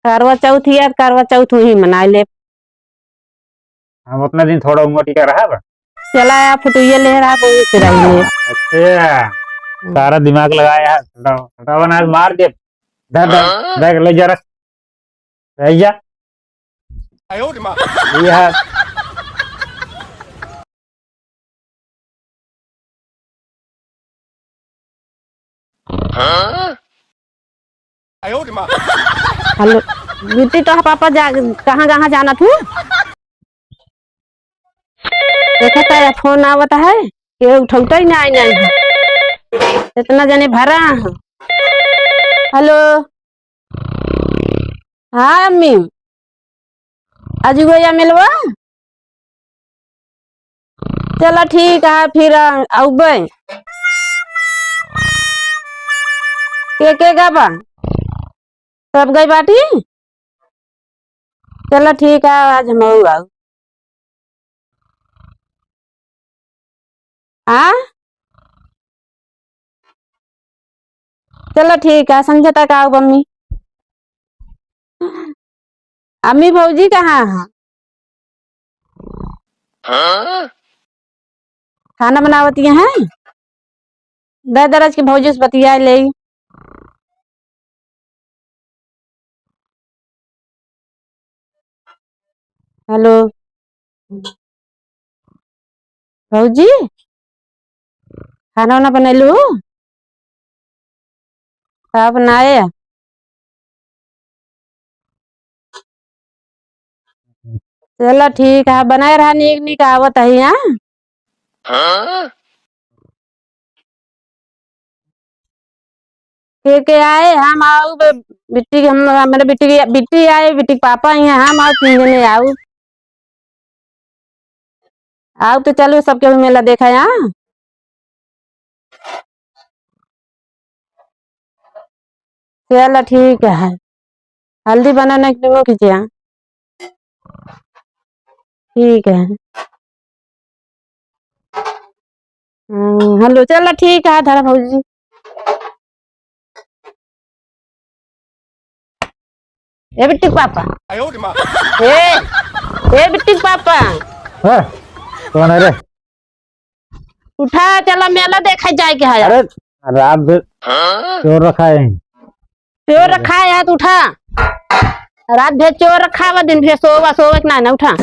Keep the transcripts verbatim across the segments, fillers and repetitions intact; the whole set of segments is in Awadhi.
करवा चौथ ही है, करवा चौथ वहीं मनाए ले। हम उतना दिन थोड़ा उमर टीका रहा बा। चला या फुटुइया ले रहा, वही से रही ले। अच्छा, हम्म। सारा दिमाग लगाया है, फुटा-, फुटावन आज मार दे। धर, धर, हाँ? धर, ले जा रख। रह जा। आयो रे माँ। ये है। हाँ? आयो रे माँ। हेलो, बिट्टी, तोहार पापा जा, कहाँ, कहाँ जाना तू? देखा था, फोन आवत है, ये उठौता ही ना, आई नहीं है। इतना जने भरा है। हेलो, हाँ अम्मी, आज गया मिलवा। चला ठीक है, फिर आ-, आउबे। के के गा बा? सब गई बाटी? चला ठीक है, आज हम आऊ। आ? चला ठीक है, संझा तक आउब अम्मी। अम्मी भौजी कहाँ है? हाँ? खाना बनावत हैं? दे दराज के भौजी से बतिया ले। हेलो भौजी, खाना वाना बनैलू? का बनाए? चला ठीक है, बनाए रहा, नीक नीक आवत है, हाँ? हाँ? के के आए, हम आउब, बिट्टी के, हम, हमरे बिट्टी के, बिट्टी आए, बिट्टी के पापा आई हैं, हम आउब, तीन जने आउब। आउब तो चलो, सबके भी मेला देखा, हाँ? चला ठीक है, हल्दी बनाने के लिए खींचे, हाँ? ठीक है। हम्म, हेलो, चला ठीक है, धरा भौजी। ए बिट्टी के पापा। आयो रे माँ। ए, ए बिट्टी के पापा। हाँ, कौन है रे? उठा, चला मेला देखे जाए के है। अरे, रात भर हाँ? चोर रखा है। चोर रखा है, तो उठा। रात भर चोर रखा हुआ, दिन भर सोवा, सोवे के ना, ना उठा।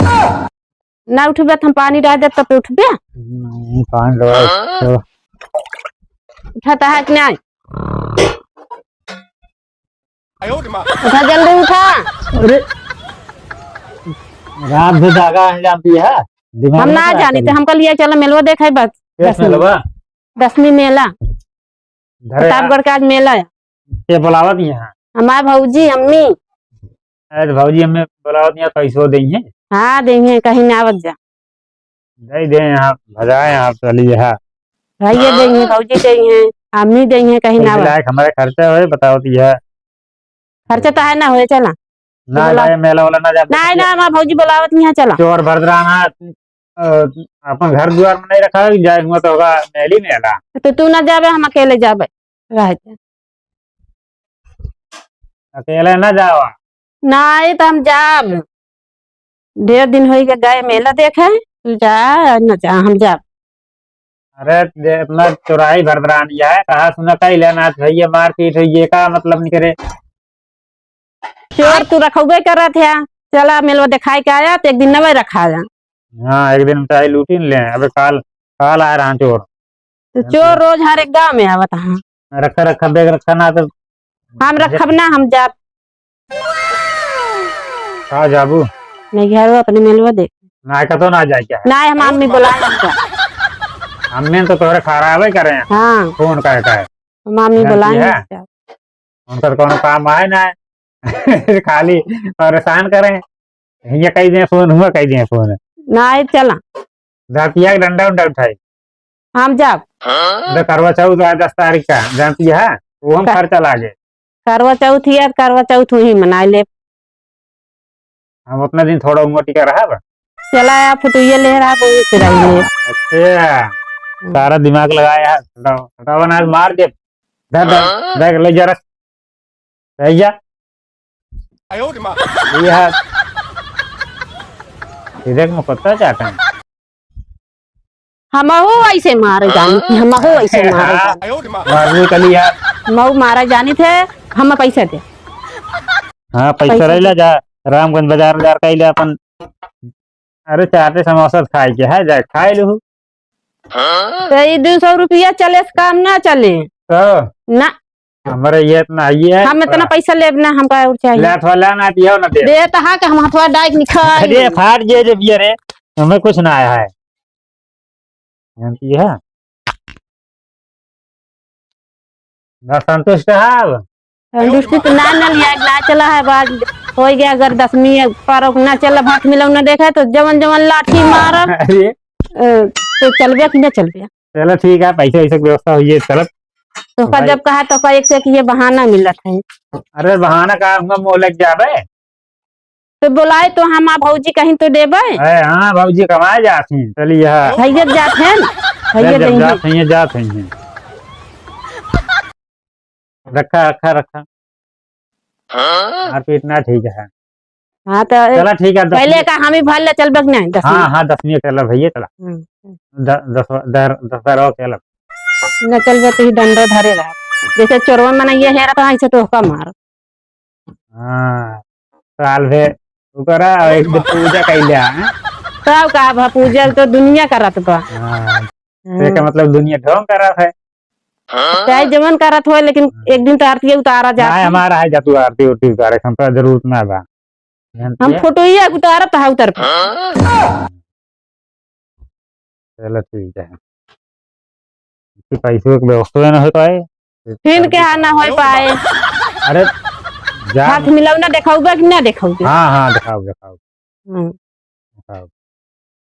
ना उठबे तो हम पानी डाल देब, तब उठबे। हम्म, पानी डाल, हाँ? तो उठाता है कि नहीं? आयो रे माँ। उठा, जल्दी उठा। अरे, रात भर जागा है, जान पिया है? दिमाग हम ना ना खराब जानी, करी। तो हमका लिए चलो मेलवा देखे बस। के दसवीं। मेलवा? दसवीं मेला। घरे आ। प्रतापगढ़ का आज मेला है। के बुलावत यहाँ? हमार भौजी, अम्मी। अरे तो भौजी, हमें बुलावत यहाँ, पैसो देंगे। हाँ, देंगे, कहीं ना आवत जा। दे दे यहाँ, भजाए यहाँ, चलिए, हाँ। भैया देंगे, भौजी देंगे, अम्मी देंगे, कहीं ना आवत। लायक हमारे खर्चा होए, बताओ तो यह। खर्चा तो है ना होए, चला। ना बोला। जाए, मेला वाला ना जाए। ना, ना, हमार भौजी बुलावत नहीं है, चला। चोर भरदराना, अ, अपन घर दुआर में नहीं रखा, जाए हुआ तो होगा मेली मेला। तो तू ना जाबे, हम अकेले जाबे, रह जा। अकेले ना जावा। नहीं, तो हम जाब। ढेर दिन होई के गए मेला देखे, तू जा, न जा, हम जाब। अरे, जे इतना चोराई भरदरान है, कहा सुना कई लेना, भैया मारपीट हुई, ये का मतलब नहीं करे? चोर तू रखौबे करत है, चला मेलवा देखाई के आया, तो एक दिन नवे रखा जा। हाँ, एक दिन चाहे लूटी न ले, अबे काल, काल आ रहा चोर। तो चोर रोज हर एक गाँव में आवत है। रखा, रखा, बैग रखा ना तो हम रखब ना, हम जाब। का जाबू? नहीं, घर अपने मेलवा दे। ना, कतो ना जाए क्या? ना, हम अम्मी बुलाए हम जाब। अम्मी तो तोहरे खराबे करे हैं। हाँ। फोन कर कर। हम अम्मी जानती बुलाए है? हम जाब। उनका तो कोनो काम आए ना है। खाली परेशान करें। हियाँ कई दिए फोन, हुआ कई दिए फोन। ना आए, चला। धरतिया के डंडा उंडा उठाई। हम जाब। द करवा चौथ है दस तारीख का, जानती है? वो हम का- खर्चा लागे। करवा चौथ ही है, करवा चौथ वहीं मनाए ले। हम उतना दिन थोड़ा उमर टीका रहा बा। चला या फुटुइया ले रहा, वो से रही ले। अच्छा, हम्म। सारा दिमाग लगाया है, फुटावन आज मार दे। धर, धर, हाँ? बैग ले जा रख। रह जा। ये है। ये देख, मैं कुत्ता चाहता हूँ। हमहू ऐसे मारे जानी थी, हमहू ऐसे मारे जानी। मारबू कली यार। मऊ मारे जानी थे, हम पैसा दे। हाँ, पैसा पैसा रह ले दे। जा, रामगंज बाजार, बाजार का ले अपन। अरे, चाटे समोसा खाए के है, जाए खाए लू। तो ये दो सौ रुपया चले से काम ना चले। तो? ना। हमारे ये इतना, ये है हम इतना थोड़ा। पैसा लेब ना, हमका और चाहिए। ले थोड़ा लेना दियो ना दे। दे तो हाँ कि हम हथवा डाइक निकाल। अरे, फाट जे जे बियर है, हमें कुछ ना आया है। जानती है? ना संतुष्ट है अब? संतुष्टि तो ना, ना लिया, ना चला है, बात हो गया। अगर दसवीं पर ना चला, भात मिलाऊ ना देखा, तो जवन जवन लाठी मारब। अरे। अ, तो चलबे कि ना चलबे? चलो ठीक है, पैसे वैसे की व्यवस्था हुई है, चलत। तो का भाई। जब कहा तो का एक से एक ये बहाना मिलत है। अरे बहाना का, हम मोह लग जाबे। तो बोलाए तो हम आप भौजी कहीं तो देबे। अरे हाँ, भौजी कमाए जात हैं, चलिए हाँ। भैया जात हैं, भैया जब देंगे। जात हैं, ये जात हैं। रखा, रखा, रखा। हाँ? मारपीट ना ठीक है। हाँ, तो चला ठीक है, दस पहले मिनट। का हम ही भर ले चलबे कि नहीं, दस हाँ, मिनट। हाँ, दस मिनट चला भैया, चला। हम्म। द-, दस, दस, दस बार और चला। न चलबे तो ही डंडो धरे रहा। जैसे चोरवा मना ये हेरा था, ऐसे तो उसका मार। हाँ, साल भे ओकरा एक दिन पूजा कैले, हाँ? तब का भा, पूजा तो दुनिया करत बा। हाँ, हाँ। एकर मतलब दुनिया ढोंग करत है। चाहे जवन करत होए, लेकिन हाँ। एक दिन तो आरती उतारा जात नहीं, है। हमारा है जातू आरती उरती उतारे, हमका जरूरत ना बा। हम फोटो ही उतारत है उतर पे। चलो ठीक है। कि पैसों की व्यवस्था ना हो पाए। फिर क्या ना हो पाए? अरे, जा। हाथ मिलाऊ ना देखाऊबा कि ना देखाऊबा? हाँ, हाँ, देखाओ, देखाओ। हम्म। देखाओ।